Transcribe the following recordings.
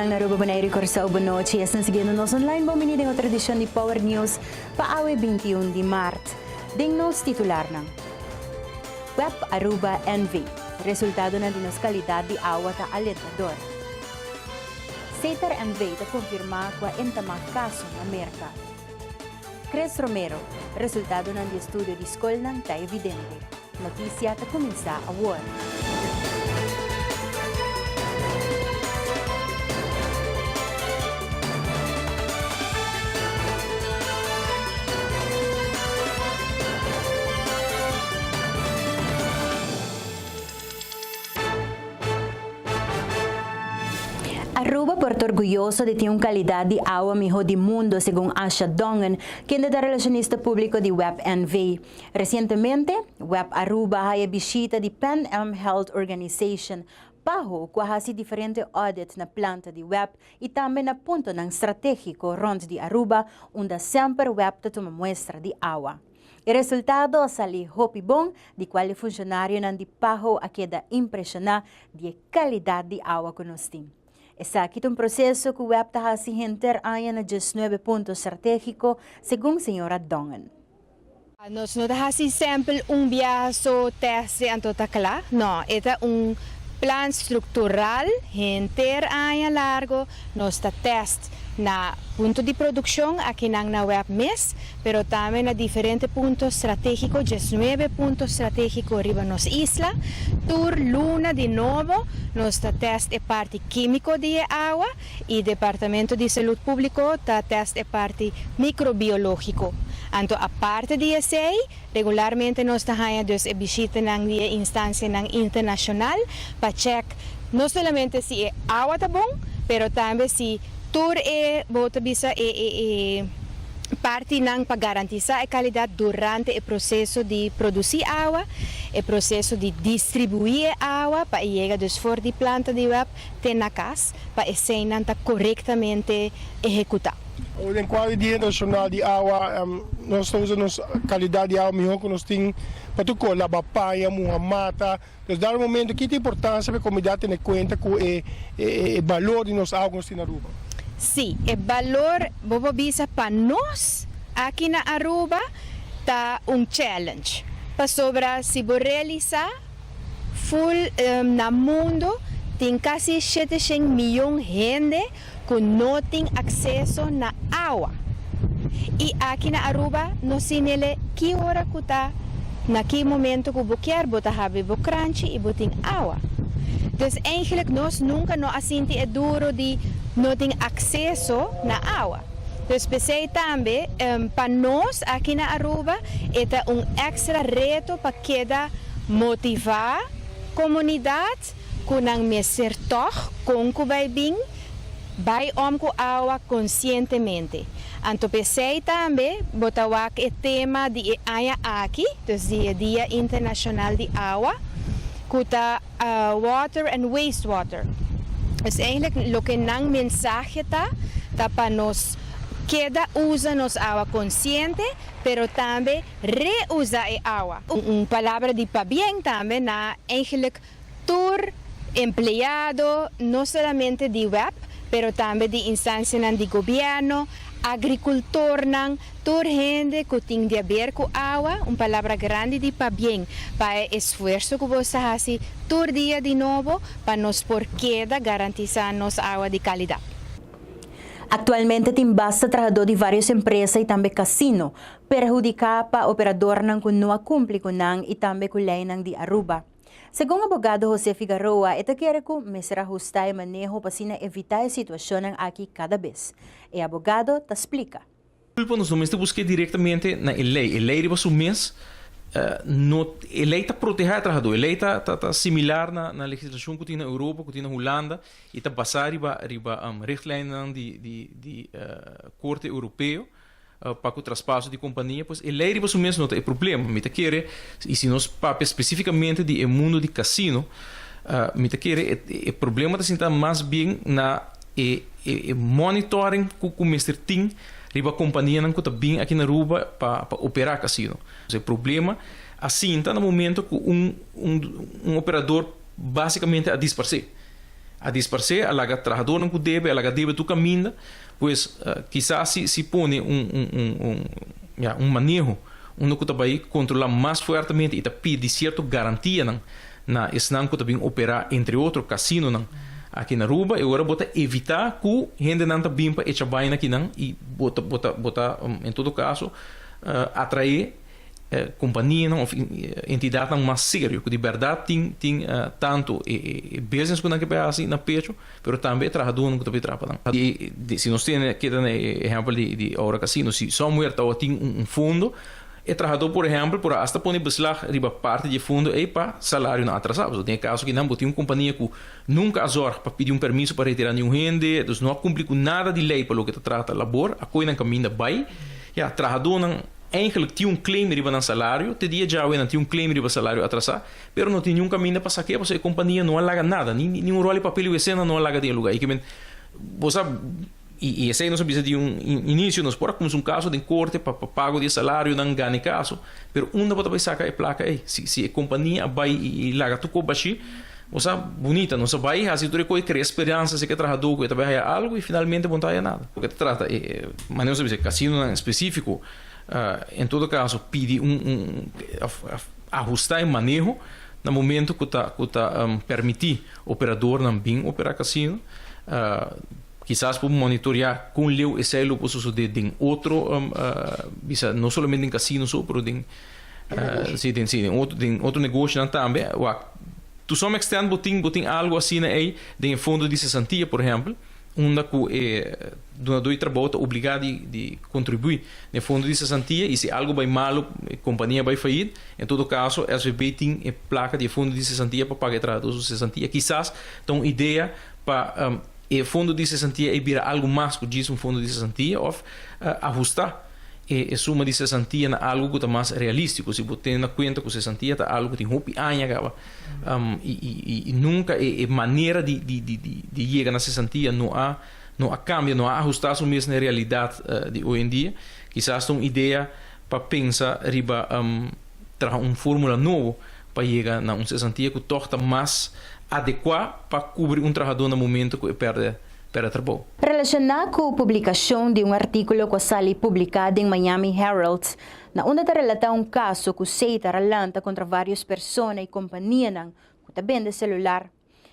Amigonan na Aruba, Boneiru y Corsou, bon nochi. Esnan siguiendo nos online, bon bini den otro edicion di Power News pa awe 21 di maart. Den nos titularnan. Web Aruba NV. Resultadonan di nos calidad di awa ta alentador. Setar NV ta confirma cu a entama caso na Merca. Chris Romero, Resultadonan di estudio di scolnan ta evidente. Noticia ta cuminsa awor. Aruba por ta orguyoso di tin un calidad di awa miho di mundo, segun Asha Dongen, kende ta relacionista publico di web NV. Recientemente, web Aruba haya bishita di Pan Am Health Organization, PAHO, cu a haci diferente audit na planta di web y tambe na puntonan strategico rond di Aruba unda semper web ta tuma muestra di awa. E resultado a sali hopi bon, di cual e funcionarionan di PAHO a keda impresiona di e calidad di awa cu nos tin. Esaki ta un proceso cu web ta haci henter aña na diesnuebe punto strategico, segun señora Dongen. Nos no ta haci sempel un biaha so test anto ta cla, no, e ta un plan structural henter aña largo nos ta test na punto di produccion akinan na web mes, pero tambe na diferente punto strategico, diesnuebe punto strategico riba nos isla. Tur luna di nobo nos ta test e parti quimico di e awa y Departamento di Salud Publico ta test e parti microbiologico. Anto aparte di esey, regularmente nos ta haña dus e bishitanan di e instancianan internacional pa check no solamente si e awa ta bon, pero tambe si tur e, bo ta bisa, e e e partinan pa garantisa e calidad durante e proceso di produci awa, e proceso di distribui e awa pa e yega dus for di planta di web te na cas pa eseinan ta corectamente ehecuta. Awor den cuadro di Dia Internacional di Awa nos ta usa nos calidad di awa miho cu nos tin pa tur cos, laba paña, muha mata. Entonces dado momento ki ta importancia pa e comunidad tene cuenta cu e e balor di nos awa cu nos tin na Aruba? Si, e balor bo por bisa pa nos aki na Aruba ta un challenge pasobra si bo realisa Full na mundo tin casi sheteshen miyon hende cu no tin acceso na awa. Y aki na Aruba nos sinele ki ora cu ta na ki momento cu bo kier bo ta habri bo kranchi y bo tin awa. Dus eigenlijk nos nunca no a sinti e duro di no tin acceso na awa. Dus p'esey tambe pa nos aki na Aruba e ta un extra reto pa keda motivá komunidat ku nan mester tòg kon ku bai bin bai om ku awa konsientemente. Anto p'esei tambe bo ta wak e tema di e aña aki, dus di e Dia Internashonal di Awa, ku ta Water and Wastewater. Dus eigenlijk loke nan mensahe ta, ta pa nos keda usa nos awa konsiente, pero tambe Re-usa e awa. Un palabra di pabien tambe na eigenlijk tur empleado, no solamente di web, pero tambe di instancianan di gobierno, agricultornan, tur hende cu tin di haber cu awa, un palabra grandi di pabien pa e esfuerso cu bos ta haci tur dia di nobo pa nos por keda garantisa nos awa di calidad. Actualmente tin basta trahadó di varios empresa y tambe casino perhudiká pa operadornan ku no a kumpli ku nan i tambe ku leinan di Aruba. Segun abogado José Figaroa e ta kere ku mester ahustá e maneho pa asina evitá e situashonnan aki kada bes. E abogado ta splika. Culpa nos no mester busk'é directamente na e ley. E ley riba su mes no, e ley ta proteha e trahadó. E ley ta ta similar na na legislacion cu tin na Europa, cu tin na Hulanda y ta basa riba riba richtlijnennan di di di Corte Europeo. Pa ku traspaso di kompania, pues e lei riba su mes no ta e problema. Mi ta kere, i si nos papia spesifikamente di e mundu di kasino, mi ta kere e problema ta sinta mas bien na e e monitoring ku ku mester tin riba kompanianan ku ta bin aki na Aruba pa pa operá kasino. E problema a sinta na momento ku un un un operador basikamente a disparsé. A disparsé, a laga trahadónan ku debe, a laga debe tur kaminda. Pues, kisas si si pone un un un un ya un maneho unda ku ta bai kontrolá mas fuertemente i ta pidi sierto garantianan na esnan ku ta bin operá entre otro kasinonan aki na Aruba, e ora bo ta evitá ku hendenan ta bin pa echa baina akinan i bo ta bo ta bo ta en todo kaso atraé kompanianan òf entidatnan mas serio ku di bèrdat tin tin tantu e business ku nan ke bai hasi na pecho pero tambe e trahadónan ku ta bai traha pa nan. I si nos tene keda na e ehèmpel di Aura Casino si somewhere tabatin un fondo e trahadó por ehèmpel por a asta pone beslag riba parti di e fondo ei pa salarionan atrasá pasobra den e kaso aki nan bo tin un kompania ku nunka a zòrg pa pidi un permiso pa retirá niun hende dus no a kumpli ku nada di lei pa loke ta trata labor a koe nan kaminda bai ya trahadónan Eigenlijk tin un claim riba nan salario, te dia djawe nan tin un claim riba salario atrasá, pero no tin niun kaminda pa sak'é pasobra e kompania no a laga nada, ni ni un ròl di papel i wesé nan no a laga den e lugá. I ke men, bo sa, i i esei nos a bisa di un inisio, nos por a kuminsá un kaso den korte pa pa pago di e salarionan, gana e kaso, pero unda bo ta bai saka e plaka ei? Si si e kompania a bai i i laga tur kos bashí, bo sa, bunita, nos a bai hasi tur e kos i krea speransa si ke trahadó ku e ta bai haya algu i finalmente bo no ta haya nada. Loke ta trata e manera nos a bisa e kasinonan espesífiko, En todo caso pidi un un of ahusta e maneho na momento cu ta cu ta permiti operadornan bin opera casino. Kisas por monitorea con leu esey lo por sosode den otro bisa no solamente den casino so pero den si den si den otro den otro negoshonan tambe. Wak to some extent bo tin bo tin algo asina ey den e fondo di cesantia por ehempel. Unda ku e dunadó di trabou ta obligá di di kontribuí na e fondo di sesantia i si algu bai malu e kompania bai fayit, en todo kaso SVB tin e plaka di e fondo di sesantia pa paga e trahadó su sesantia. Kisas ta un idea pa e fondo di sesantia ei bira algu mas ku djis un fondo di sesantia òf ahustá e suma di sesantia na algu ku ta mas realístiko. Si bo tene na kuenta ku sesantia ta algu ku tin hopi aña kaba. I nunka e manera di yega na sesantia no a no a kambia, no a ahustá su mes na e realidat di hoy en dia. Kisas ta un idea pa pensa riba traha un fórmula nobo pa yega na un sesantia ku tòg ta mas adekuá pa kubri un trahadó na momento ku e pèrdè pèrdè trabou. Relashoná ku publikashon di un artíkulo ku a sali publiká den Miami Herald, Na unda ta relatá un kaso ku Seitar a lanta kontra vários persona i kompanianan ku ta bende selular,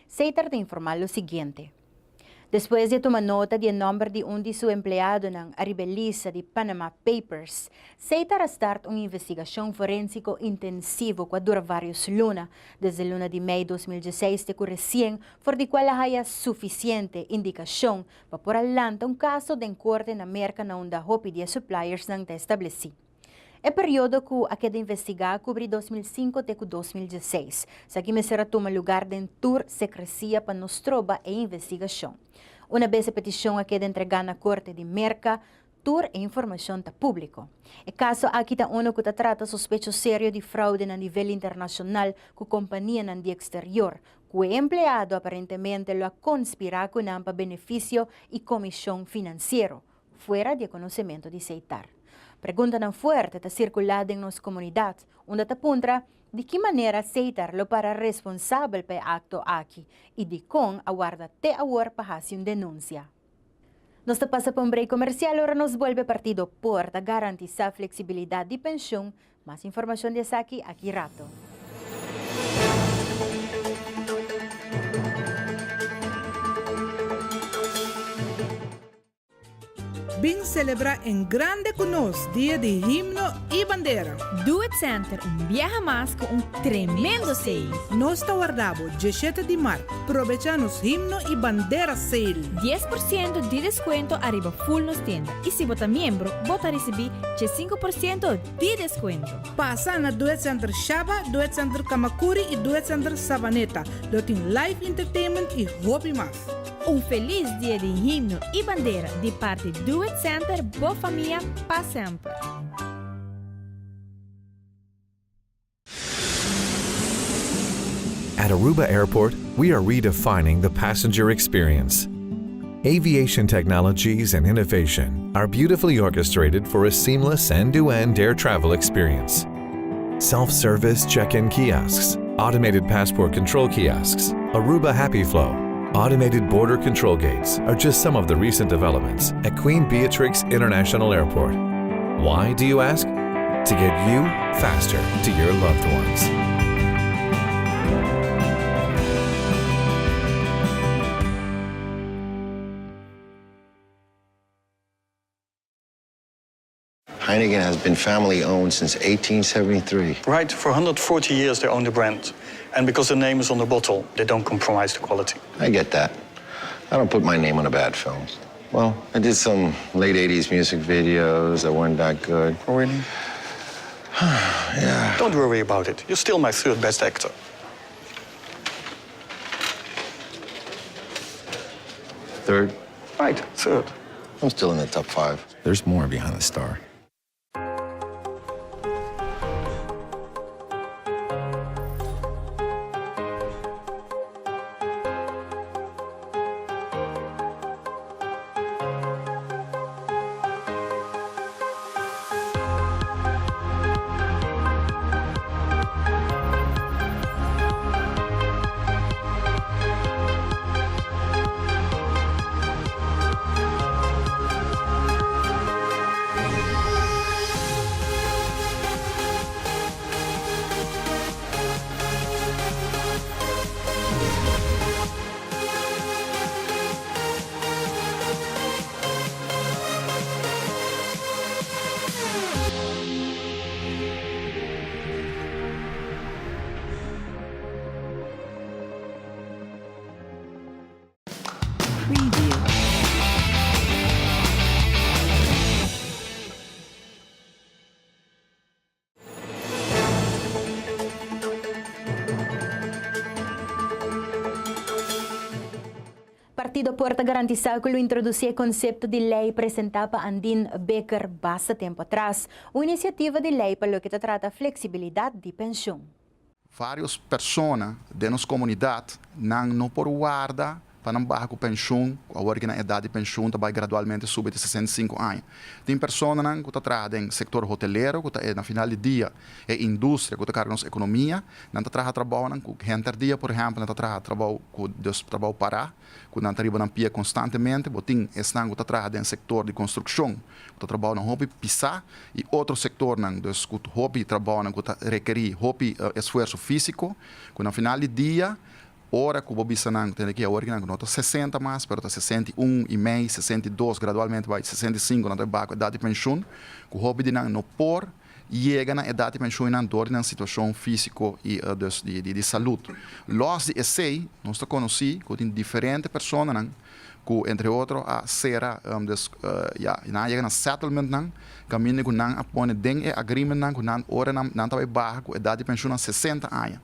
Seitar ta informá lo siguiente, Despues di a tuma nota di e nòmber di un di su empleadonan ariba e lista di Panama Papers, Seitar a start un investigashon forénsiko intensivo ku a dura vários luna, desde luna di mei 2016 te ku resien, for di kual a haya sufisiente indikashon pa por a lanta un kaso den korte na Merka na unda hopi di e suppliersnan ta establesí. E periodo ku a keda investigá a kubri 2005 te ku 2016. Esaki mester a tuma lugar den tur sekresia pa no stroba e investigashon. Una bes e petishon a keda entregá na korte di Merka, Tur e informashon ta públiko. E kaso aki ta unu ku ta trata sospecho serio di fraude na nivel internashonal ku kompanianan di eksterior, ku e empleado aparentemente lo a konspirá ku nan pa benefisio i komishon finansiero, fuera di e konosementu di Seitar. Preguntanan fuerte ta sirkulá den nos komunidat, unda ta puntra di ki manera Seitar lo para responsabel pa e akto aki i dikon a warda te awor pa hasi un denunsia. Nos ta pasa pa un break comercial ora nos bolbe partido por ta garantisa flexibilidad di pensioen. Mas informacion di esaki aki rato. Bin celebra en grande cu nos Dia di Himno y Bandera. Do It Center un biaha mas cu un tremendo sale. Nos ta warda bo diesshete di mart. Probecha nos Himno y Bandera Sale. 10% di descuento ariba full nos tienda y si bo ta miembro bo ta ricibi 15% di descuento. Pasa na Do It Center Shaba, Do It Center Camacuri y Do It Center Savaneta. Lo tin live entertainment y hopi mas. Un feliz dia di Himno y Bandera di parti Do It Center bo famia pa semper. At Aruba Airport, we are redefining the passenger experience. Aviation technologies and innovation are beautifully orchestrated for a seamless end-to-end air travel experience. Self-service check-in kiosks, automated passport control kiosks, Aruba Happy Flow, Automated border control gates are just some of the recent developments at Queen Beatrix International Airport. Why, do you ask? To get you faster to your loved ones. Heineken has been family owned since 1873. Right, for 140 years they own the brand. And because the name is on the bottle, they don't compromise the quality. I get that. I don't put my name on a bad film. Well, I did some late 80s music videos that weren't that good. Oh, really? Yeah. Don't worry about it. You're still my third best actor. Third? Right, third. I'm still in the top five. There's more behind the star. Partido por ta garantisa cu lo introduci e concepto di ley presenta pa Andin Bikker basta tempo atras, un iniciativa di ley pa loke ta trata flexibilidad di pensioen. Varios persona den nos comunidad nan no por warda pa nan baha cu pensioen, cu awor cu nan edad di pensioen ta bay gradualmente subi te 65 aña. Tin personanan cu ta traha den sector hotelero cu ta e na final di dia e industria cu ta carga nos economia, nan ta traha trabounan cu henter dia por ehempel nan ta traha trabou cu dus trabou para cu nan ta riba nan pia constantemente. Bo tin esnan cu ta traha den sector di construccion cu ta trabounan hopi pisa y otro sectornan dus cu hopi trabounan cu ta rekeri hopi esfuerso fisico cu na final di dia ora cu bo bisa nan tende ki awor ki nan no ta 60 mas pero ta 61 y mei, 62 gradualmente bay 65 nan ta bay baha cu edad di pensioen cu hopi di nan no por yega na edat di pensioennan dor di nan situacion fisico y dus di salud. Los di esey nos ta conoci cu tin diferente personanan cu entre otro a cera dus ya nan a yega na settlementnan caminda cu nan a pone den e agreementnan cu nan ora nan ta bay baha cu edat di pensioennan 60 aña.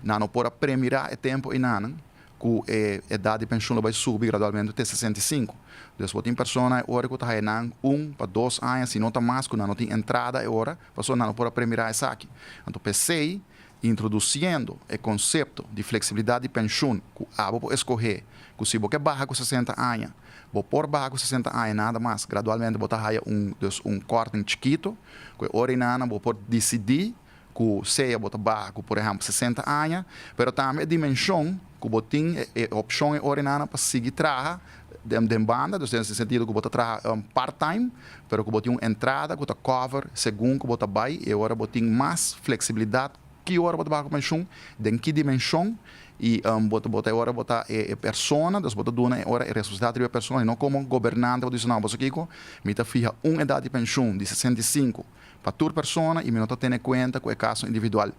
Nan no por a premira e tempo eynanan ku e edat di penshun lo bai subi gradualmente te 65. Dus bo tin persona e ora ku ta haya nan un pa dos aña si no ta mas ku nan no tin entrada e ora pasobra nan no por a premira esaki. Anto p'esei introdusiendo e konsepto di fleksibilidat di penshun ku abo por eskohé ku si bo ke baha ku 60 aña bo por baha ku 60 aña nada mas gradualmente bo ta haya un dus un kòrting chikito ku e ora einan bo por disidí ku sea bo ta baha ku por ehèmpel 60 aña, pero tambe e dimenshon ku bo tin e opshon e ora nan pa sigui traha den banda, dus den sentido ku bo ta traha part time, pero ku bo tin un entrada ku ta cover segun ku bo ta bai i e ora bo tin mas fleksibilidat ki ora bo ta baha ku penshun, den ki dimenshon i bo ta bo ta e ora bo ta e persona, dus bo ta duna e ora e responsabilidat riba e persona i no komo gobernante bo ta bisa no bo sa kiko mi ta fiha un edat di penshun di 65. Pa tur persona y mi no ta tene cuenta cu e caso individual.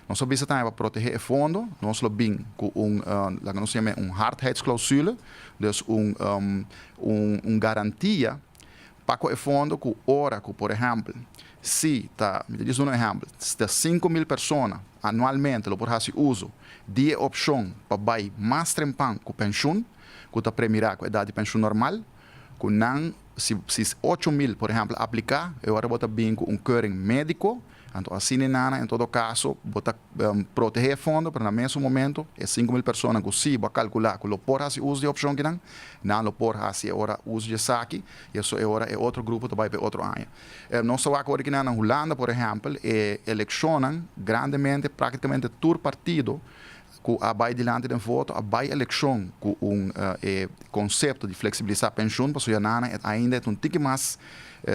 Nos a bisa tambe pa protege e fondo, nos lo bin cu un, laga nos yama un hardheidsclausule, dus un un garantia pa cu e fondo cu ora cu por ehempel si ta, mi ta djis duna un ehempel, si ta 5000 persona anualmente lo por haci uso di e opcion pa bay mas trempan cu pensioen, cu ta premira cu edad di pensioen normal, cu nan si si 8000 por ehempel aplica e ora bo ta bin cu un keuring medico, anto asina e nana en todo caso bo ta protege e fondo pero na mesun momento e 5000 persona cu si bo a calcula cu lo por haci uso di e opcion kinan, nan lo por haci e ora uso di esaki y eso e ora e otro grupo ta bay pa e otro aña. Nos ta wak ora kinan na Hulanda por ehempel e eleccionnan grandemente practicamente tur partido. ku a bai dilanti den voto a bai elekshon ku un e konsepto di fleksibilisá penshun pasobra ya nan ainda e ta un tiki mas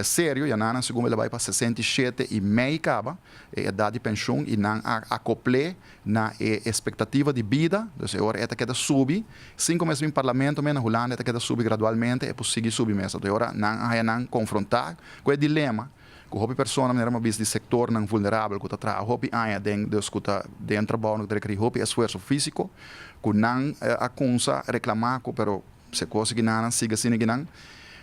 serio, ya nan segun el a bai pa 67 i mei kaba e edat di penshun i nan a akopl'é na e espektativa di bida, dus e ora e ta keda subi, sin ku mes bin parlamento mes na Hulanda e ta keda subi gradualmente e por sigui subi mes, anto e ora nan a haya nan konfrontá ku e dilema ku hopi persona manera mi a bisa di sektornan vulnerabel ku ta traha hopi aña den dus ku ta den trabounan ku ta rekerí hopi esfuerso físiko ku nan a kumsa reklamá ku pero si e kos aki nan sigui asina aki nan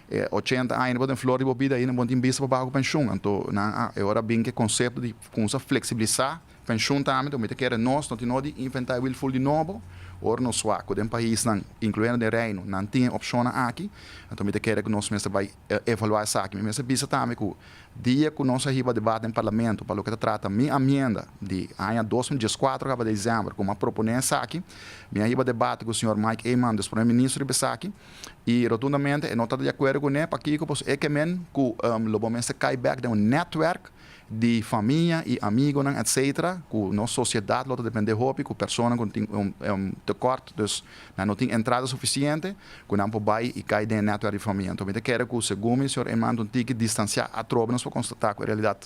e 80 aña bo den flor di bo bida ainda bo no tin bista pa baha ku penshun anto nan a e ora a bin ku e konsepto di kumsa fleksibilisá Penshun tambe ta mi ta kere nos no tin no di inventa e wiel ful di nobo ora nos wak ku den paisnan inkluyendo den Reino nan tin e opshonnan aki anto mi ta kere ku nos mester bai evaluá esaki. Mi mester bisa tambe ku dia ku nos a hiba debate den parlamento pa loke ta trata mi amienda di aña 2014 kaba desèmber ku mi a proponé esaki mi a hiba debate ku señor Mike Eman dus prome ministro riba esaki i rotundamente e no ta di akuerdo kuné pakiko pasobra e ke men ku lo bo mester kai bèk den un nètwèrk di famia y amigonan etc. Cu nos sociedad lo ta depende hopi cu persona cu tin un tekort dus nan no tin entrada suficiente cu nan por bay y cay den e netwerk di famia. Enton mi ta kere cu segun mi señor Eman ta un tiki distancia atrobe nos por constata cu e realidad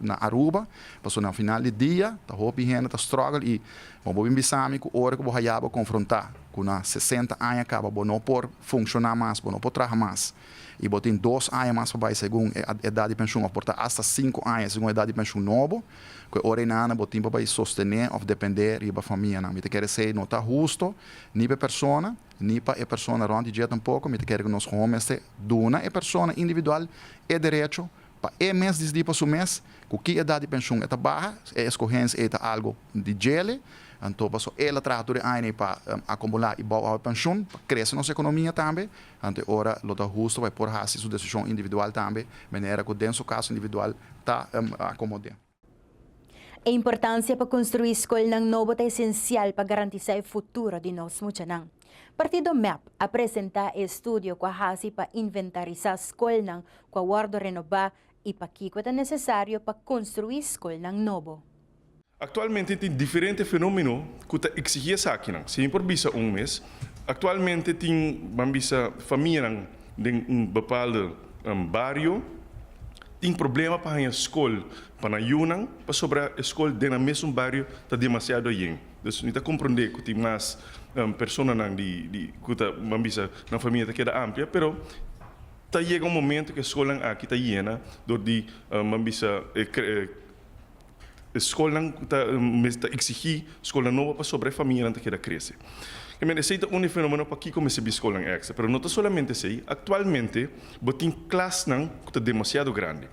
na Aruba pasobra na final di dia ta hopi hende ta struggle y bo por bin bisa mi cu ora cu bo haya bo confronta cu na 60 aña caba bo no por funciona mas bo no por traha mas. i bo tin 2 aña mas pa bai segun e edat di penshun òf por ta asta 5 aña segun e edat di penshun nobo, ku e ora einana bo tin pa bai sostené òf dependé riba famianan. Mi ta kere esei no ta husto ni pa e persona ni pa e persona rònt di dje tampoko. Mi ta kere ku nos gewoon mester duna e persona individual e derecho pa e mes disidí pa su mes ku ki edat di penshun e ta baha, e eskohensia ei ta algu di djele, anto paso el a traha tur e aña ei pa akumulá i bou awe penshun pa krese nos ekonomia tambe. Anto e ora lo ta husto pa e por hasi su desishon individual tambe, manera ku den su kaso individual ta akomod'é. E importansia pa konstruí skolnan nobo ta esensial pa garantisá e futuro di nos muchanan. Partido mep a presentá e estudio ku a hasi pa inventarisá skolnan ku a wòrdu renobá i pakiko ta nesesario pa konstruí skolnan nobo. Aktualmente tin diferente fenómeno ku ta eksigí esakinan. Si mi por bisa un mes, aktualmente tin, ban bisa, famianan den un bepaalde bario tin problema pa haña skol pa nan yunan pasobra e skol den nan mesun bario ta demasiado yen. Dus mi ta komprondé ku tin mas personanan di ku ta, ban bisa, nan famia ta keda amplia, pero ta yega un momento ku e skolnan aki ta yena dor di, ban bisa, e. E skolnan ta mester ta eksigí skolnan nobo pasobra e famianan ta keda krese. I men esei ta un di fenomeno pakiko mester bin skolnan èkstra. Pero no ta solamente esei, aktualmente bo tin klasnan ku ta demasiado grandi.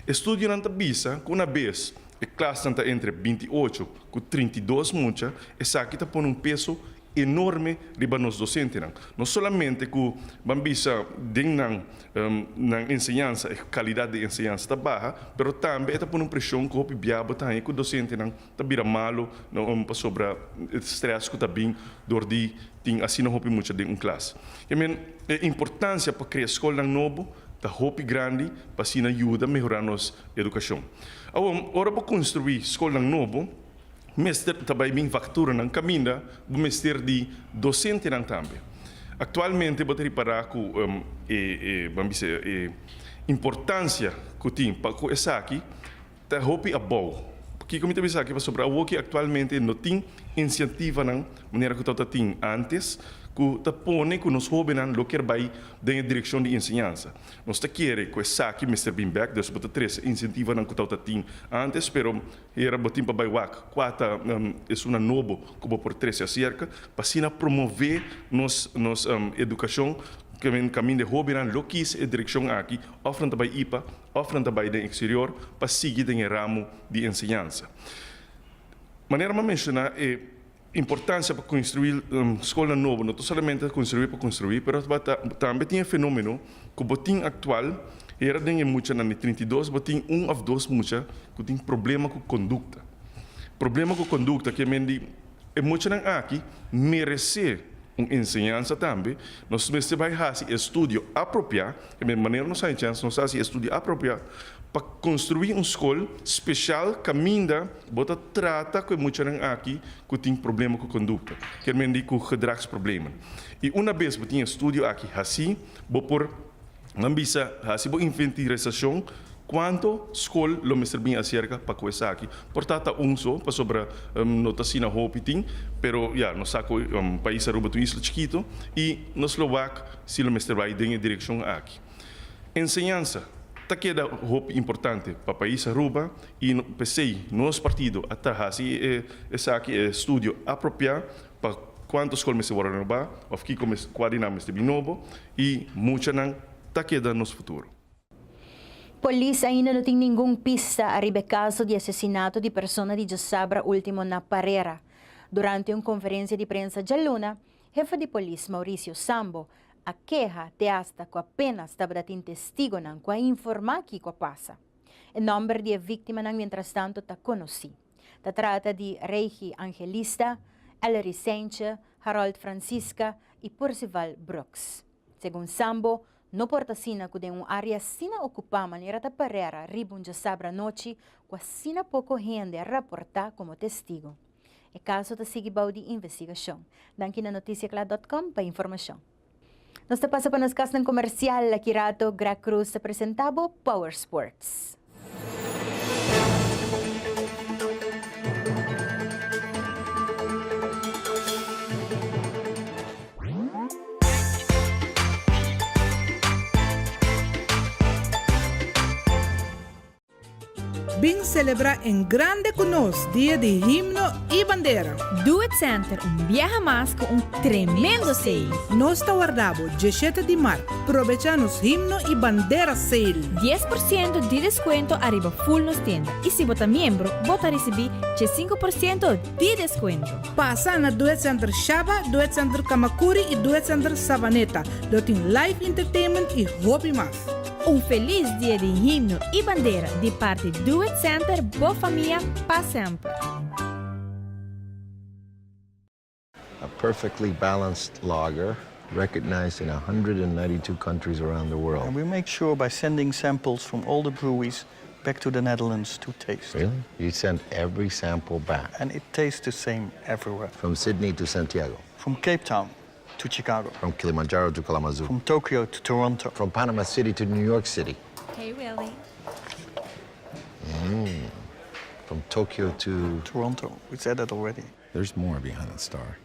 Estudionan ta bisa ku una bes e klasnan ta entre 28 ku 32 mucha, esaki ta pone un peso enorme riba nos dosentenan. No solamente ku ban bisa den nan nan enseñansa e kalidat di enseñansa ta baha, pero tambe e ta pone un preshon ku hopi bia bo ta haña ku dosentenan ta bira malu pasobra e strès ku ta bin dor di tin asina hopi mucha den un klas. Ke men e importansia pa krea skolnan nobo ta hopi grandi pa asina yuda mehorá nos edukashon. Awor, ora bo konstruí skolnan nobo, Mester ta bai bin fakturanan kaminda bo mester di dosentenan tambe. Aktualmente bo ta ripará ku e ban bisa e importansia ku tin pa ku esaki ta hopi abou. Kiko mi ta bisa aki? Pasobra awoki aktualmente no tin insiativanan manera ku tabata tin ántes ku ta pone ku nos hóbennan lo kier bai den e direkshon di enseñansa. Nos ta kere ku esaki mester bin bèk, dus bo ta trese insentivanan ku tabata tin ántes, pero Hera bo tin pa bai wak kua ta esunnan nobo ku bo por trese aserka pa asina promové nos nos edukashon kaminda e hóbennan lo kis e direkshon aki òf nan ta bai ipa òf nan ta bai den eksterior pa sigui den e ramo di enseñansa. Manera mi a menshoná e importansia pa konstruí skolnan nobo no ta solamente konstruí pa konstruí pero tambe tin e fenómeno ku bo tin aktual hera den e muchanan di 32 bo tin un òf dos mucha ku tin problema ku kondukta. Problema ku kondukta ke men di e muchanan aki meresé un enseñansa tambe nos mester bai hasi estudio apropiá ke men manera nos haña chèns nos hasi estudio apropiá. pa konstruí un skol spesial kaminda bo ta trata ku e muchanan aki ku tin problema ku kondukta, kier men di ku gedragsproblemen. I una bes bo tin e studio aki hasí, bo por nan bisa hasi bo inventirisashon kuantu skol lo mester bin aserka pa ku esaki. Por ta ta un so, pasobra no ta asina hopi tin, pero ya, nos sa ku pais Aruba ta un isla chikitu i nos lo wak si lo mester bai den e direkshon aki. Enseñansa ta keda hopi importante pa pais Aruba y p'esey nos partido a ta haci esaki, e estudio apropia pa cuanto scol mester worde renoba of kico cua di nan mester bin nobo y muchanan ta keda nos futuro. Polis ainda no tin ningun pista ariba e caso di asesinato di persona di djasabra ultimo na Parera. Durante un conferencia di prensa djaluna, Hefe di polis Mauricio Sambo a keha te asta ku apenas tabata tin testigonan ku a informá kiko a pasa. E nòmber di e víktimanan mientrastanto ta konosí. Ta trata di Reigi Angelista, Ellery Seintje, Harold Francisca i Percival Brooks. Segun Sambo, no por ta asina ku den un área asina okupá manera ta Parera riba un djasabra anochi ku asina poko hende a raportá komo testigo. E kaso ta sigui bou di investigashon. Danki na noticiacla dot com pa informashon. Nos ta pasa pa nos kasnan komersial. Aki rato Greg Cruz ta presenta bo Power Sports. Bin celebra en grande cu nos Dia di Himno y Bandera. Do It Center un biaha mas cu un tremendo sale. Nos ta warda bo dieshete di mart. Probecha nos Himno y Bandera Sale. 10% di descuento ariba full nos tienda y si bo ta miembro bo ta ricibi 15% di descuento. Pasa na Do It Center Shaba, Do It Center Camacuri y Do It Center Savaneta. Lo tin live entertainment y hopi mas. Un felis dia di himno y bandera di parti Do It Center bo famia pa semper. A perfectly balanced lager recognized in 192 countries around the world. And we make sure by sending samples from all the breweries back to the Netherlands to taste. Really? You send every sample back? And it tastes the same everywhere. From Sydney to Santiago? From Cape Town to Chicago. From Kilimanjaro to Kalamazoo. From Tokyo to Toronto. From Panama City to New York City. Hey, Willie. Mm. From Tokyo to... Toronto. We said that already. There's more behind the star.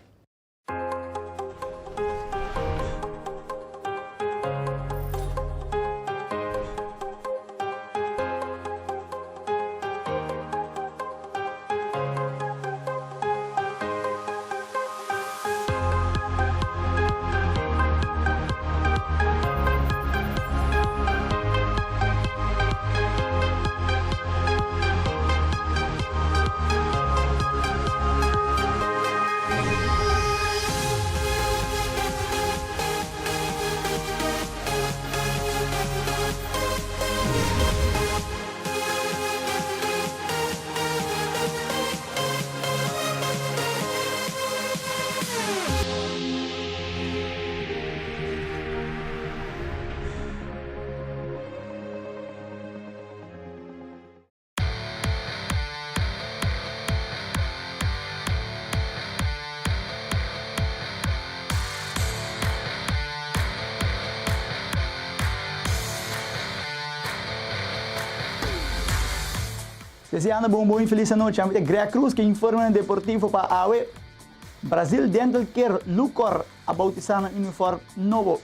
Deseando bo un bon y feliz anochi. Ami ta Greg Cruz ke informenan deportivo pa awe. Brazil Dental Care Lucor a bautisa nan uniform nobo.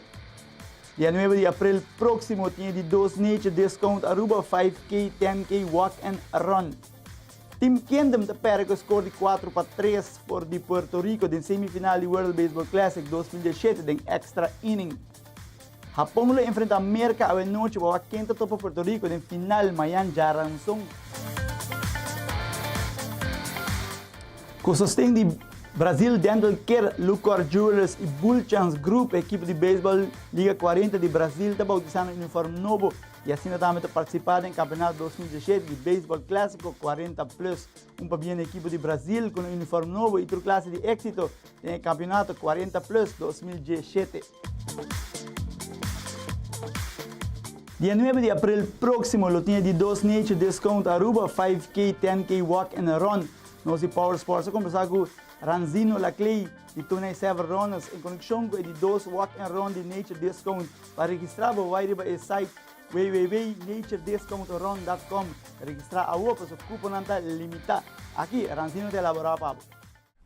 Dia nuebe di april proximo tin e di dos Nature Discount Aruba 5K, 10K Walk and Run. Team Kingdom ta perde ku e score di 4-3 for di Puerto Rico den semifinal di World Baseball Classic 2017 den extra inning. Hapon lo enfrenta Merca awe nochi pa wak ken ta topa Puerto Rico den final mayan djaranson. Ku sosten di Brazil Dental Care, Lucor Jewelers i Bull Chance Group, e ekipo di beisbòl Liga 40 di Brazil ta bautisá nan uniform nobo i asina tambe ta partisipá den Kampeonato 2017 di Beisbòl Klásiko 40 Plus. Un pabia na ekipo di Brazil ku nan uniform nobo i tur klase di éksito den e Kampeonato 40 Plus 2017. Dia nuebe di april proximo lo tin e di dos Nature Discount Aruba 5K, 10K Walk and Run. Nos di Power Sports a combersa cu Ranzino Laclay di Tonay Seven Runners en conexion cu e di dos Walk and Run di Nature Discount. Pa registra bo bay riba e site www.naturediscountrun.com. Registra awo pasobra cuponan ta limita. Aki Ranzino ta elabora pa bo.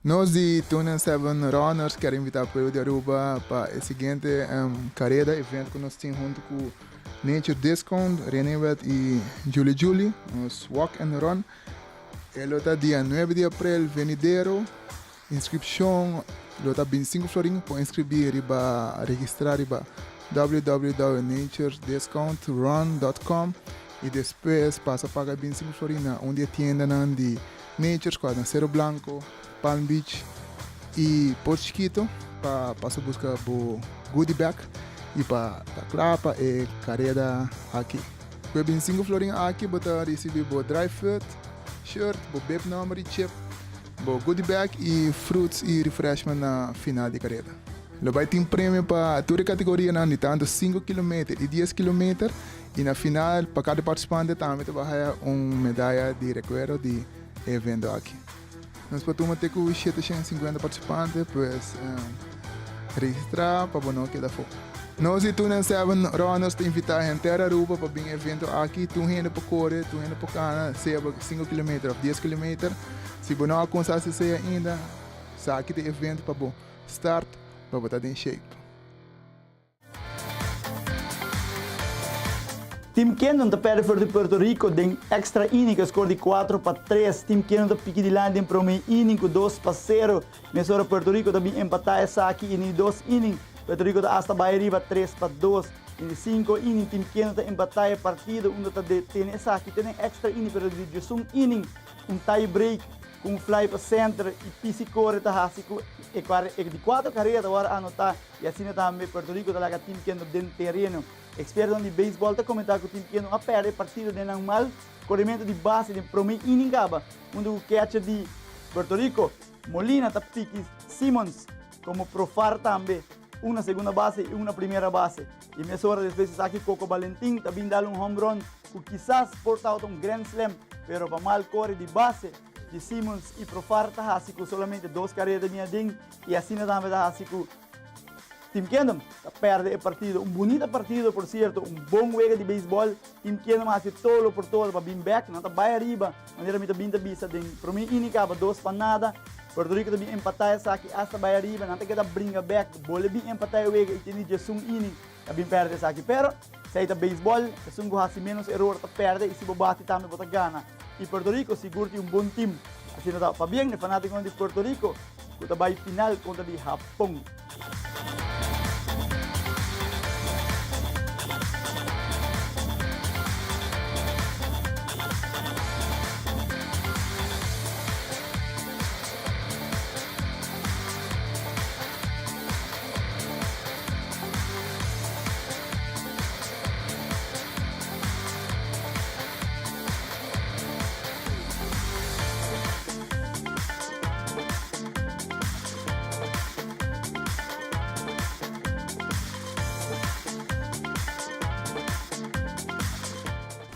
Nos di Tunen Seven Runners kier invita pueblo di Aruba pa e siguiente careda, event cu nos tin hunto cu Nature Discount, Renewed y Juli Juli, nos Walk and Run. E lo ta dia nuebe di april venidero. Inscripcion lo ta binticinco florin, por inscribi riba registra riba www.naturediscountrun.com y despues pasa paga e binticinco florin na un di e tiendanan di Nature's ku a na Cero Blanco, Palm Beach y Port Chiquito pa pasa busca bo goodie bag y pa ta cla pa e careda aki. Cu e binticinco florin aki bo ta ricibi bo dry fit shirt, bo bib number y chip, bo goodie bag y fruits y refreshment na final di careda. Lo bay tin premio pa tur e categorianan di tanto cinco kilometer y dies kilometer y na final pa cada participante tambe ta bay haya un medaya di recuerdo di e evento aki. Nos por tuma te cu 750 participante pues registra pa bo no keda afo. Nos di Two Nine Seven Runners ta invita henter Aruba pa bin e evento aki. Tur hende por core, tur hende por cana, sea pa cinco kilometer of dies kilometer. Si bo no a cuminsa haci esey ainda, sa aki ta e evento pa bo. Start pa bo ta den shape. Team Kendon ta perde for di Puerto Rico den extra inning ku e skor di kuatro pa tres. Team Kendon ta piki dilanti den prome inning ku dos pa sero. Mesora Puerto Rico ta bin empatá esaki i den di dos inning Puerto Rico ta asta bai riba tres pa dos. Den di sinko inning Team Kendon ta empatá e partido unda ta detene esaki te den extra inning pero di diesun inning un tie break Ku un fly pa center i Pisi kore ta hasi ku e e di kuater karera ta wòrdu anotá i asina tambe Puerto Rico ta laga Team Kendo den tereno. Ekspertonan di beisbòl ta komentá ku Team Kendo a pèrdè e partido den nan mal korementu di base den promé inning kaba huntu ku catcher di Puerto Rico, Molina ta piki Simmons komo Profar tambe, un na segunda base i un na primera base. I mesora despues esaki Coco Valentin ta bin dal un home run ku kisas por tabata un grand slam, pero pa mal kore di base di Simmons i Profar ta hasi ku solamente dos karera ta bin aden i asina tambe ta hasi ku Team Kingdom ta pèrdè e partido. Un bunita partido por sierto, un bon wega di beisbòl. Team Kingdom a hasi todo lo por todo pa bin bèk. Nan ta bai ariba, manera mi ta bin ta bisa den promé inning kaba dos pa nada. Puerto Rico ta bin empatá esaki asta bai ariba, nan ta keda bringa bèk, bole bin empatá e wega i tene diesun inning ta bin pèrdè esaki. Pero, esei ta beisbòl, esun ku hasi ménos eror ta pèrdè i si bo bati tambe bo ta gana. I Puerto Rico sigur tin un bon tim. Asina ta pabien e fanátikonan di Puerto Rico ku ta bai final kontra di Hapon.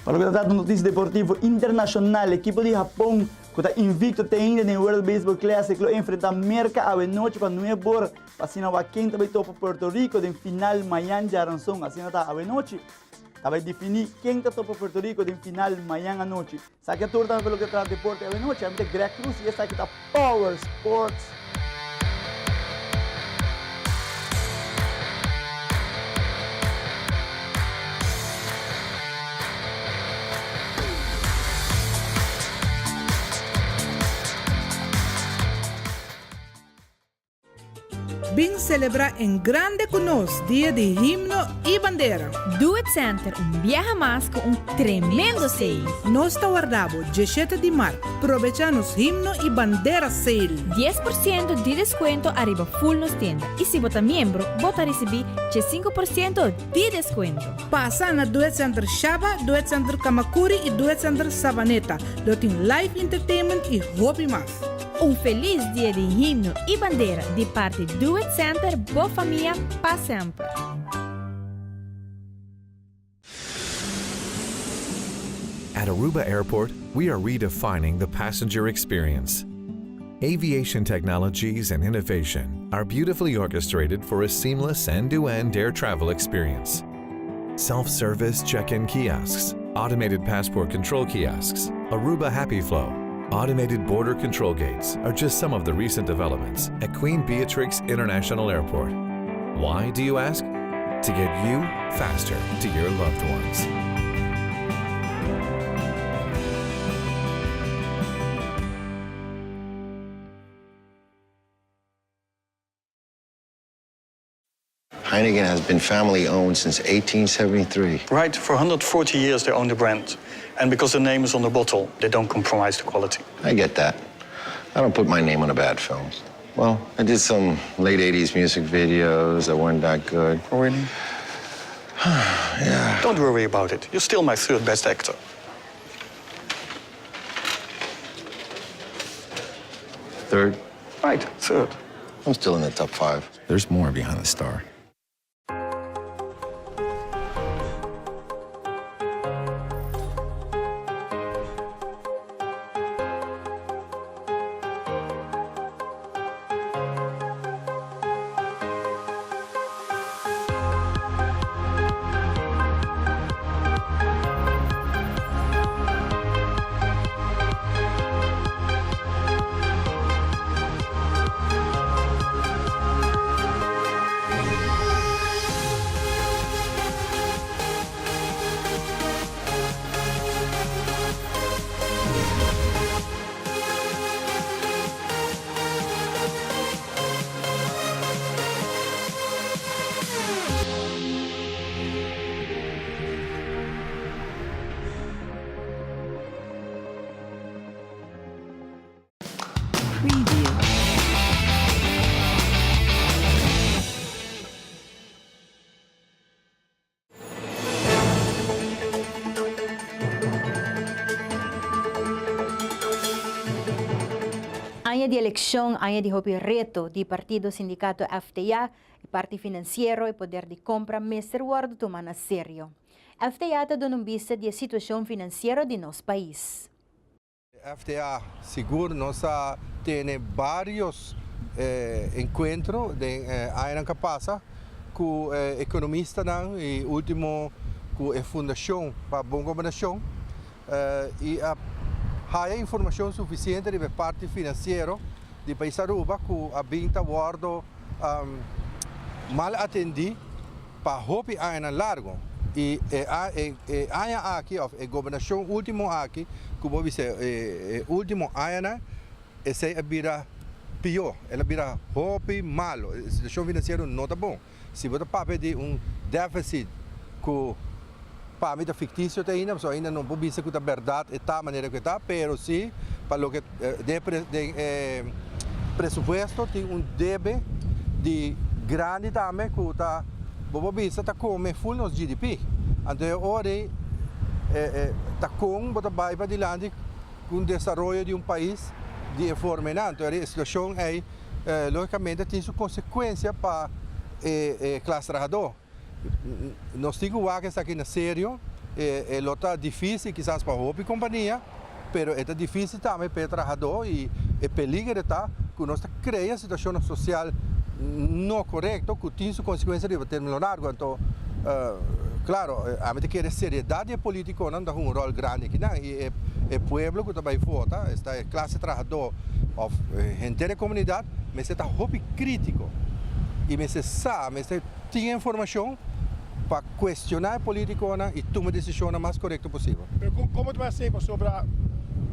Pa loke ta trata notisia deportivo internashonal, ekipo di Hapon ku ta invicto te ainda den World Baseball Classic lo enfrenta Merka awe nochi pa nuebe or pa asina wak ken ta bai topa Puerto Rico den final mayan djaranson. Asina ta awe nochi ta bai defini ken ta topa Puerto Rico den final mayan anochi. Esaki a tur tambe pa loke ta trata deporte awe nochi. Ami ta Greg Cruz y esaki ta Power Sports. Bin celebra en grande cu nos Dia di Himno y Bandera. Do It Center un biaha mas cu un tremendo sale. Nos ta warda bo dieshete di mart. Probecha nos Himno y Bandera Sale. 10% di descuento ariba full nos tienda y si bo ta miembro bo ta ricibi 5% di descuento. Pasa na Do It Center Shaba, Do It Center Camacuri y Do It Center Savaneta. Lo tin live entertainment y hopi mas. Un felis dia di himno y bandera di parti Do It Center bo famia pa semper. At Aruba Airport, we are redefining the passenger experience. Aviation technologies and innovation are beautifully orchestrated for a seamless end to end air travel experience. Self service check in kiosks, automated passport control kiosks, Aruba Happy Flow, automated border control gates are just some of the recent developments at Queen Beatrix International Airport. Why, do you ask? To get you faster to your loved ones. Heineken has been family owned since 1873. Right, for 140 years they own the brand. And because the name is on the bottle, they don't compromise the quality. I get that. I don't put my name on a bad film. Well, I did some late 80s music videos that weren't that good. Oh, really? yeah. Don't worry about it. You're still my third best actor. Third? Right, third. I'm still in the top five. There's more behind the star. Aña di eleccion, aña di hopi reto di partido sindicato FTA, e parti financiero y poder di compra mester wordo tuma na serio. FTA ta duna un bista di e situacion financiero di nos pais. FTA sigur nos a tene varios encuentro den añanan cu a pasa cu economistanan y ultimo cu e Fundacion pa Bon Gobernacion y a haya informacion suficiente riba e parti financiero di pais Aruba cu a bin ta wordo mal atendi pa hopi añanan largo y e e aña aki of e gobernacion ultimo aki cu bo bisa e ultimo añanan esey a bira pio, el a bira hopi malo, e situacion financiero no ta bon. Si bo ta papia di un deficit cu pa mi ta ficticio te ainda, pasobra ainda no por bisa cu ta berdad e ta manera cu e ta, pero si pa loke den e presupuesto tin un debe di grandi tambe cu ta bo por bisa ta come full nos GDP. Anto e ora ei ta con bo ta bay padilanti cu un desaroyo di un pais di e forma einan. Anto e situacion ei logicamente tin su consecuencia pa e clase trahador. Nos tin ku wak esaki na serio. E lo ta difísil kisas pa hopi kompania, pero e ta difísil tambe pa e trahadó i e peliger ta ku nos ta krea situashonnan sosial no korekto ku tin su konsekuensia riba término largu. Anto, klaro, ami ta kere seriedat di e polítikonan ta hunga un ròl grandi akinan i e pueblo ku ta bai vota, esta e klase trahadó òf henter e komunidat mester ta hopi krítiko i mester sa, mester. Tin e informacion pa cuestiona e politiconan y tuma decisionnan mas corecto posibel. Pero como ta bay haci pasobra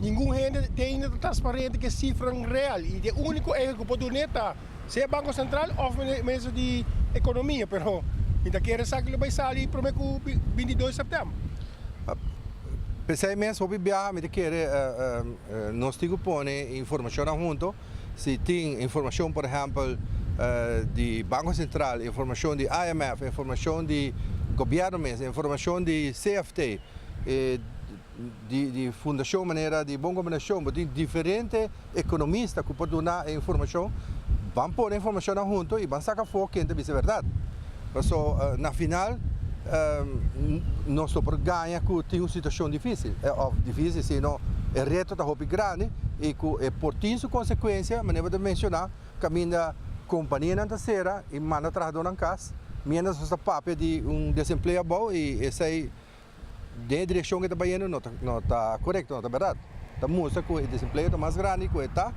ningun hende te ainda ta transparente cu e cifranan real y e unico egen cu por dune ta sea Banco Central of Minister di Economia pero mi ta kere sa cu lo bay sali prome cu 22 september. P'esey mes hopi biaha mi ta kere nos tin cu pone informacionnan hunto. Si tin informacion por ehempel di Banco Central, informacion di IMF, informacion di gobierno mes, informacion di CFT, di fundacion manera di Bon Gobernacion, bo tin diferente economista cu por duna e informacion, ban pone informacionnan hunto y ban saca afo ken ta bisa berdad. Paso na final. Nos no por gaña ku tin un situashon difísil, òf difísil sino e reto ta hopi grandi i ku e por tin su konsekuensia, manera bo ta menshoná, kaminda kompanianan ta sera i manda trahadónan kas, miéntras nos ta papia di un desempleo abou i esei den e direkshon ku e ta bayendo no ta no ta korekto, no ta bèrdat. Ta mustra ku e desempleo ta mas grandi ku e ta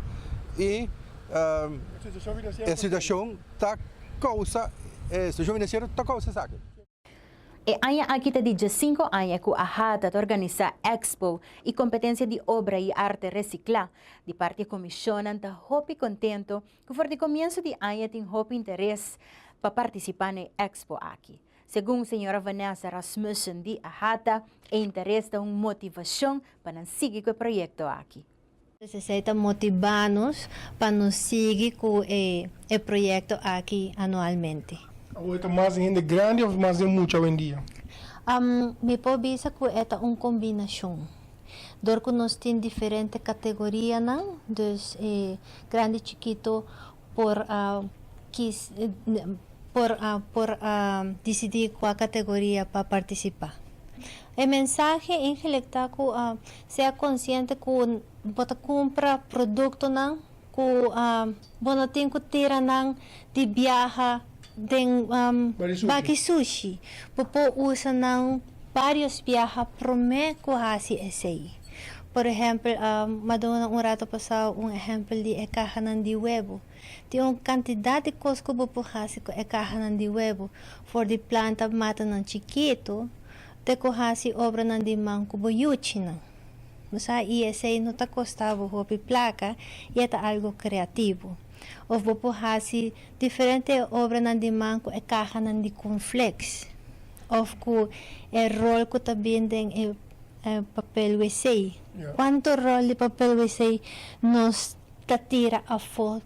i e situashon ta kousa e situashon finansiero ta kousa esaki. E aña aki ta di diesinco aña cu AHATA ta organisa Expo y competencia di obra y arte recicla. Di parti e comisionnan ta hopi contento cu for di comienso di aña tin hopi interes pa participa na e Expo aki. Segun señora Vanessa Rasmussen di AHATA, e interes ta un motivacion pa nan sigui cu e proyecto aki. Esei ta motivá nos pa nos sigui ku e e proyekto aki anualmente. Awor e ta mas den hende grandi of mas den mucha awendia? Mi por bisa ku e ta un kombinashon. Dor ku nos tin diferente kategorianan, dus e grandi chikito por kis por por disidí kua kategoria pa partisipá. E mensahe ingelek ta ku Sea konsiente ku bo ta kumpra produktonan ku bo no tin ku tira nan di biaha den baki sushi. Bo por usa nan vários biaha promé ku hasi esei. Por ehèmpel, mi a duna un rato pasá un ehèmpel di e kahanan di webu. Tin un kantidat di kos ku bo por hasi ku e kahanan di webu, for di planta matanan chikitu Te ku hasi obranan di man ku bo yuchinan. Bo sa, i esei no ta kosta bo hopi plaka i e ta algu kreativo. Of bo por hasi diferente obranan di man ku e kahanan di cornflakes of ku e rol ku ta bin den e papel wc. Kuantu rol di papel wc nos ta tira afó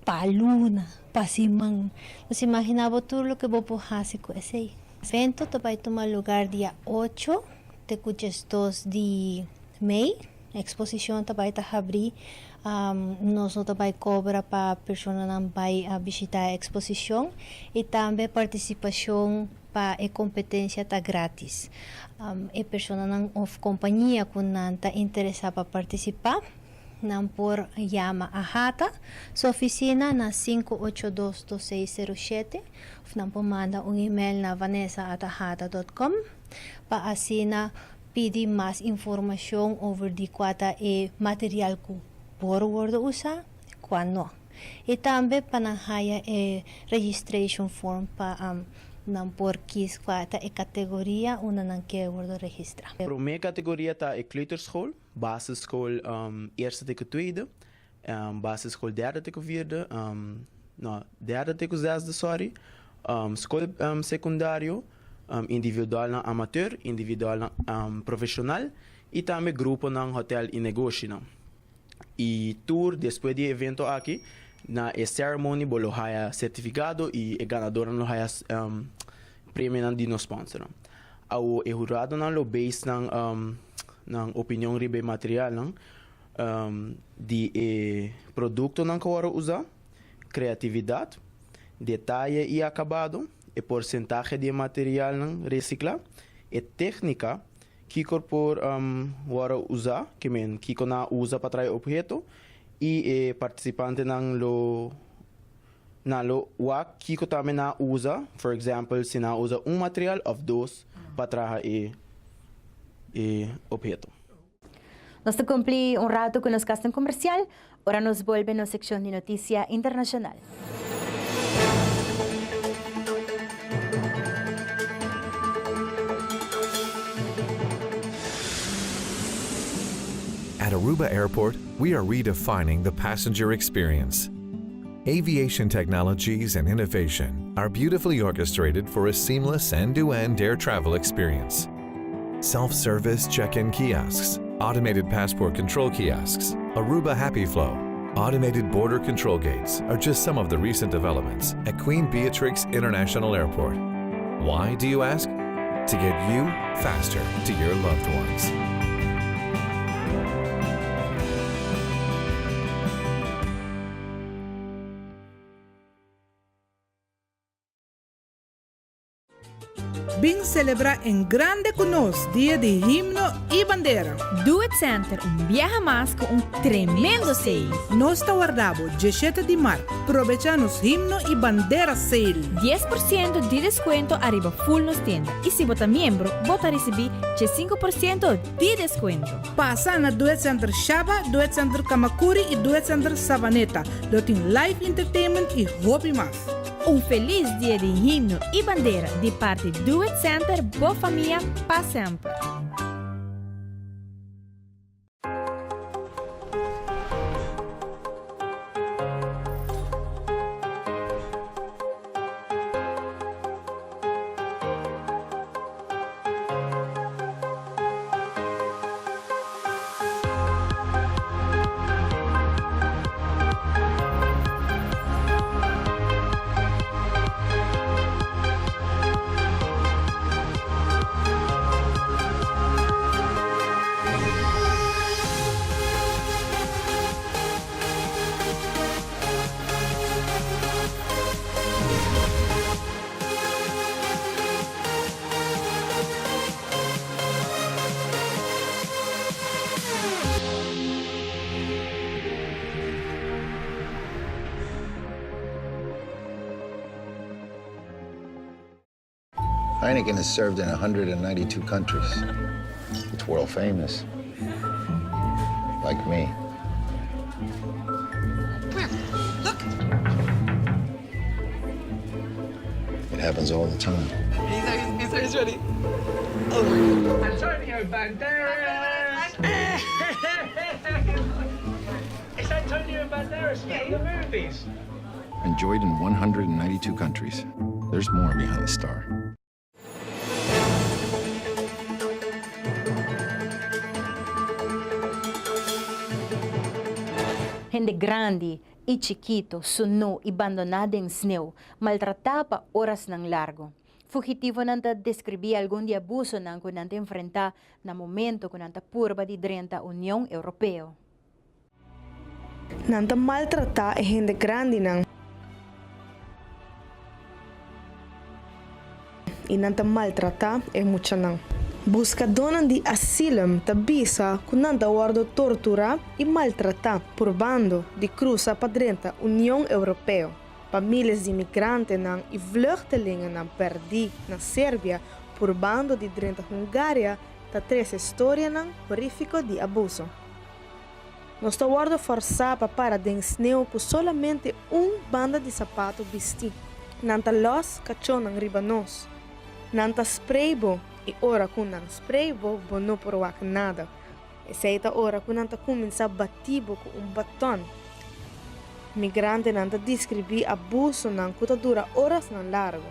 pa luna, pa siman? Nos imagina bo tur loke bo por hasi ku esei. Evento ta bai tuma lugar dia ocho te ku diesdos di mei. Eksposishon ta bai ta habrí. Nos no ta bai kobra pa personanan bai bishitá e eksposishon i tambe partisipashon pa e kompetensia ta grátis. E personanan òf kompania ku nan ta interesá pa partisipá Nan por yama AHATA su oficina na 582 2607 of nan por manda un email na vanessa@ahata.com pa asina pidi mas informacion over di cua ta e material cu por wordo usa y cua no. Y tambe pa nan haya e registration form pa nan por kies cua ta e categoria unda nan kier wordo registra. Prome categoria ta e kleuterschool. Basisschool eerste te ku tweede, basisschool derde te ku vierde, no, derde te ku zesde, sorry, skol sekundario, individualnan amateur, individualnan profeshonal i tambe gruponan hotèl i negoshinan. I tur despues di e evento aki na e ceremony bo lo haya sertifikado i e ganadornan lo haya premionan di nos sponsornan. Awo e huradonan lo base nan nan opinion riba e materialnan di e produktonan ku wòrdu usá, kreatividat, detaye i akabado, e porsentahe di e materialnan resiklá, e téknika, kiko por wòrdu usá, ke men kiko nan a usa pa traha e opheto, i e partisipantenan lo Nan lo wak kiko tambe nan a usa, for example si nan a usa un material of dos pa traha e e obheto. Nos ta cumpli un rato cu nos casnan comercial, ora nos bolbe nos seccion di noticia internacional. At Aruba Airport, we are redefining the passenger experience. Aviation technologies and innovation are beautifully orchestrated for a seamless end-to-end air travel experience. Self-service check-in kiosks, automated passport control kiosks, Aruba Happy Flow, automated border control gates are just some of the recent developments at Queen Beatrix International Airport. Why, do you ask? To get you faster to your loved ones. Bin celebra en grande cu nos Dia di Himno y Bandera. Do It Center un biaha mas cu un tremendo sale. Nos ta warda bo diesshete di mart. Probecha nos Himno y Bandera Sale. 10% di descuento ariba full nos tienda y si bo ta miembro bo ta ricibi 15% di descuento. Pasa na Do It Center Shaba, Do It Center Camacuri y Do It Center Savaneta. Lo tin live entertainment y hopi mas. Un felis dia di himno y bandera di parti Do It Center bo famia pa semper. Heineken has served in 192 countries. It's world famous. Like me. Look. It happens all the time. He's, he's, he's ready. Oh my God. Antonio Banderas! It's Antonio Banderas from the movies. Enjoyed in 192 countries. There's more behind the star. Hende grandi i chikito, sunú i bandoná den sneu, maltratá pa orasnan largu. Fugitivonan ta deskribí algun di abusonan ku nan ta enfrentá na momento ku nan ta purba di drenta Union Europeo. Nan ta maltratá e hende grandinan i nan ta maltratá e muchanan. Buskadónan di asilum ta bisa ku nan ta wòrdu torturá i maltratá purbando di krusa pa drenta Union Europeo. Pa miles di migrantenan i vluchtelingennan pèrdí na Serbia purbando di drenta Hungaria ta trese storianan horífiko di abuso. Nos ta wòrdu fòrsá pa para den sneu ku solamente un banda di sapato bistí. Nan ta lòs kachónan riba nos. Nan ta sprei bo i ora ku nan sprei bo, bo no por wak nada. Esei ta ora ku nan ta kuminsá batí bo ku un batòn. Migrantenan ta deskribí abusonan ku ta dura orasnan largu.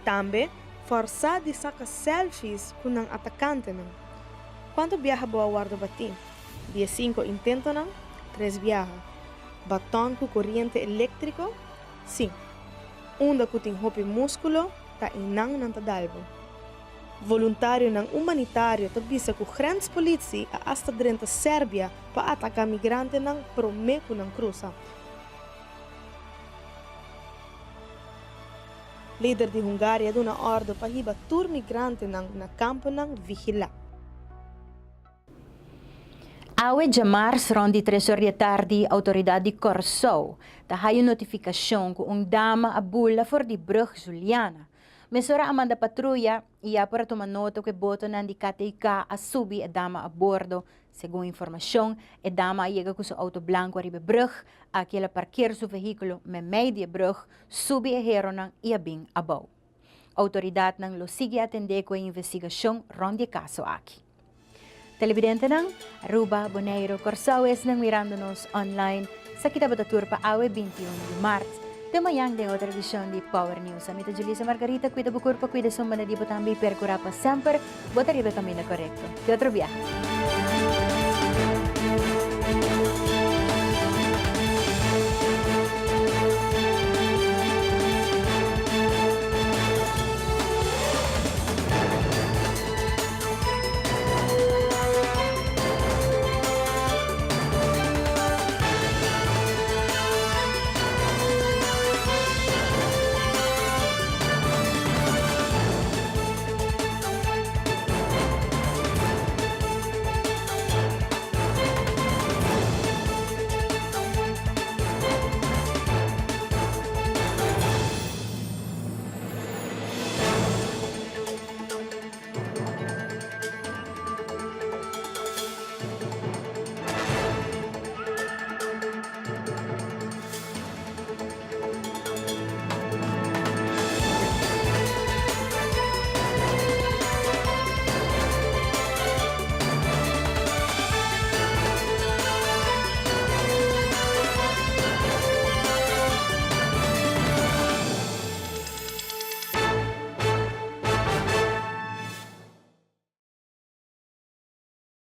Tambe fòrsá di saka selfies ku nan atakantenan. Kuantu biaha bo a wòrdu batí? Di e sinku intentonan, tres biaha. Baton ku koriente eléktriko? Sí. Unda ku tin hopi múskulo, ta einan nan ta dal bo. Voluntarionan humanitario ta bisa ku grenspolitie a asta drenta Serbia pa ataká migrantenan promé ku nan krusa. Lider di Hungaria duna òrdu pa hiba tur migrantenan na kamponan vigilá. Awe djamars rond di tres or di e tardi autoridad di Kòrsou ta haya un notifikashon ku un dama a bula for di brug Juliana. Mesora a manda patruya i ya por a tuma nota ku e botonan di KTK a subi e dama a bordo. Segun informashon, e dama a yega ku su outo blanku ariba e brug, aki el a parker su vehíkulo meimei di e brug, subi e heronan i a bin abou. Outoridatnan lo sigui atendé ku e investigashon rònt di e kaso aki. Televidentenan, Aruba, Boneiru, Kòrsou esnan mirando nos online, esaki tabata tur pa awe 21 di mart. Te mañan den otro edishon di Power News. Ami ta Julissa Margarita, kuida bo kurpa, kuida esun banda di bo tambe i perkurá pa semper bo ta riba e kaminda korekto. Te otro biaha.